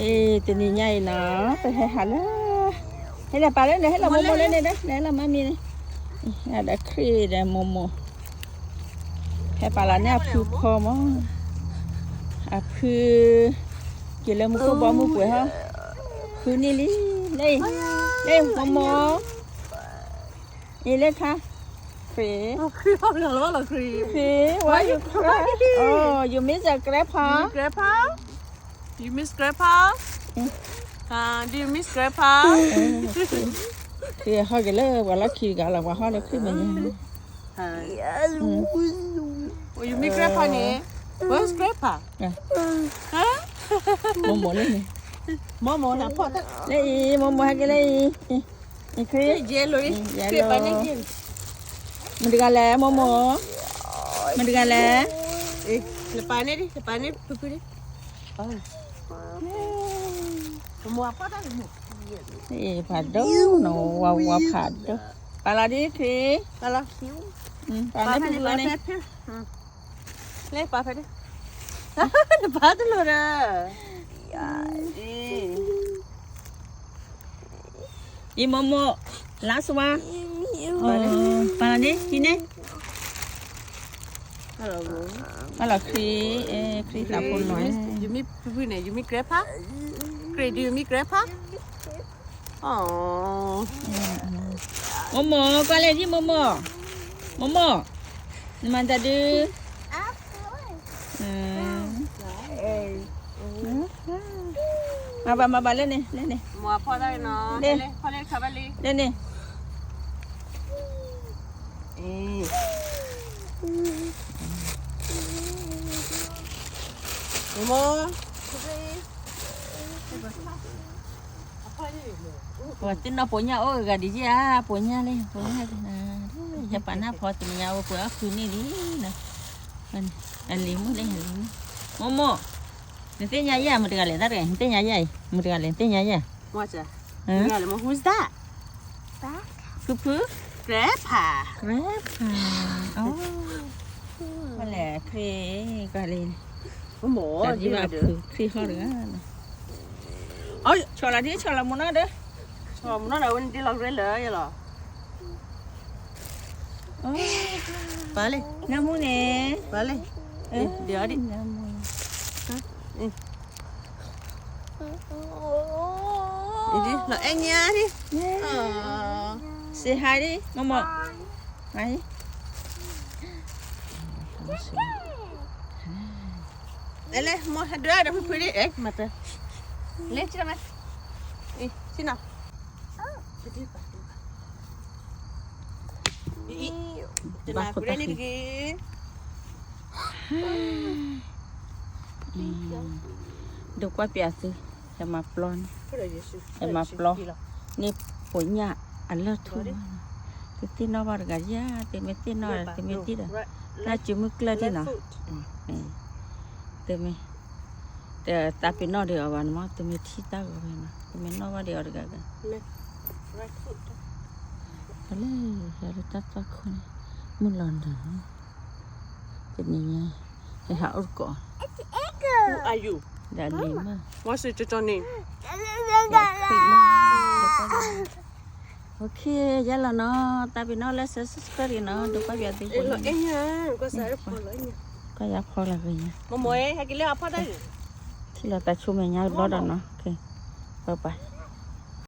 အ့ တနံၤညါအံၤနီၤ ပဟဲဟးလၢ ဟဲလၢပာ်လၢန့ၣ် ဟဲလၢမိၢ်မိၢ်လၢန့ၣ်ဒီး လဲၤလၢမါမံၤန့ၣ် ဒီးခရံာ်ဒီးမိၢ်မိၢ် ဟဲပာ်လီၤန့ၢ်အဖုဖီမး အဖု က့ၤလၢမူခိၣ်ဘီမုၢ်ပှဲၤဟီ ဖုန့ၣ်လံ လၢ လၢမိၢ်မိၢ် အ့ လၢခါ ခရံာ် ခရံာ် why you cry? Oh, you miss your grandpa? Grandpa? You miss grandpa? Do you miss grandpa? ခရံာ်ဟီၣ်က့ၤလၢပှၤလီၢ်ခံတဂၤလီၤ ပှၤဟီၣ်လၢခရံာ်မဲာ်ညါ Oh, you miss grandpa န့ၣ် Where's grandpa? မိၢ်မိၢ်လၢန့ၣ် မိၢ်မိၢ်နဖီၣ်တၢ် လၢအံၤ မိၢ်မိၢ်ဟဲက့ၤလၢအံၤ အံၤခရံာ် ယဲလိၤ ယဲလိၤ မတၤတဂၤလဲၣ် မိၢ်မိၢ် မတၤတဂၤလဲၣ် နပာ်န့ၢ်ဒံး နပာ်န့ၢ်ဖုဖုဒံး မိၢ်အဖီၣ်တၢ် အ့ ဖးဒိၣ်နီၤ ဝါဝါဖးဒိၣ် ပာ်လီၤဒံးခရံာ် ပာ်လီၤ ပာ်န့ၢ်ဖုဖုန့ၣ် လဲၤပာ်ဖဲဒၣ် နပာ်တလိာ်ဒီး အံၤမိၢ်မိၢ် last one ပာ်လီၤဒံး ဟံးန့ၢ် ပာ်လီၤခရံာ် ခရံာ်သးဖိလီၤ You miss grandpa? Chris, do you miss grandpa? မိၢ်မိၢ် ကွၢ်လဲၣ်ဒံး မိၢ်မိၢ် မိၢ်မိၢ် နမၤတၢ်ဒုး မၤဘၣ် မၤဘၣ် လၢန့ၣ် လၢန့ၣ် လၢန့ၣ် မိၢ်မိၢ် ပှၤသ့ၣ်နီၣ်ပိာ်ညၣ်အိၣ်ဂၤဒ်ယဲၢ်ဧါ ပိာ်ညၣ်လံ ပိာ်ညၣ်လံ ယပာ်နၢ်ဖီတနံၤညါအိၣ်ပှဲၤအီၣ်ဃုန့ၢ်လံနီၤ အလံၤမုၣ်လံ အလံၤမုၣ် မိၢ်မိၢ် နသ့ၣ်ညါယဲၢ် မတၤတဂၤလဲၣ် တၢ်တဂၤ နသ့ၣ်ညါယဲၢ်အံၤ မတၤတဂၤလဲၣ် နသ့ၣ်ညါယဲၢ် မတၤတဂၤလဲၣ် Who's that? ဖုဖု Grandpa Grandpa အိၣ် လဲၣ် ခရံာ် ကွၢ်လံ မိၢ်မိၢ် တၢ်ဒ်ဘၣ်ဖုခရံာ်ဟီၣ်တဂၤ ဆီၣ်လီၤဒ် ဆီၣ်လီၤမူနီၢ်ဒီး ဆီၣ်လီၤမူနီၢ်ဒီး ဝဲန့ၣ်ဒ်လီၤရ့လၢယလီၤ ပာ်လံ နၢမူန့ၣ် ပာ်လံ ဒ်အီၤဒ် နၢမူ လီၤအဲၣ်ညါဒ် say hi ဒ် မိၢ်မိၢ် hi လဲၤလဲၤ မိၢ်ဟဲဒွဲဒီးဖုဖုဒ် အဲ မၤတၢ် လဲၤ ဆ့ၣ်နီၤ ဆ့ၣ်နီၤ တနၤကွဲန့ၣ်တဂ့ၤ ဒိးကွၢ်ပျးသု ဟဲမၤပျီန့ၣ် ဟဲမၤပျီ န့ၢ်ပိာ်ညၣ်အလၢၢ်ထူၣ်မးနီၤ သုသ့ၣ်နီၣ်ဘၣ်တဂၤယါ သုမ့ၢ်သ့ၣ်နီၣ် သုမ့ၢ်ဒံးဒီး နၢ်စုမုၢ်ကျၢၢ်ဒံးနီၤ သုမ့ၢ် တသးပ့ၤနီၣ်ဒံးအီၤဘၣ်န့ၣ်မး သုမ့ၢ်ထံၣ်တၢ်ဂီၤဝဲနီၤ သုမ့ၢ်နီၣ်ဘၣ်ဒံးအီၤတဂၤဂၤ လၢ ဟဲလၢတၢ်သွၣ်ခိၣ်န့ၣ် မုၢ်လီၤနုာ် တနံၤညါ ဟဲဟးအိၣ်တကိး ဒီးလံၤမး ဝါစံကၠီကၠီန့ၣ် OK ယဲလီၤနီၤ တၢ်ပ့ၤနီၣ်လၢ subscribe နီၤ ဒိးကွၢ်ပျးသု ကွၢ်ယါဖီလၢဂ့ၤညါ ထံၣ်လီၤတၢ်ဆိမဲာ်ညါတဘျီဒီးနီၤ bye bye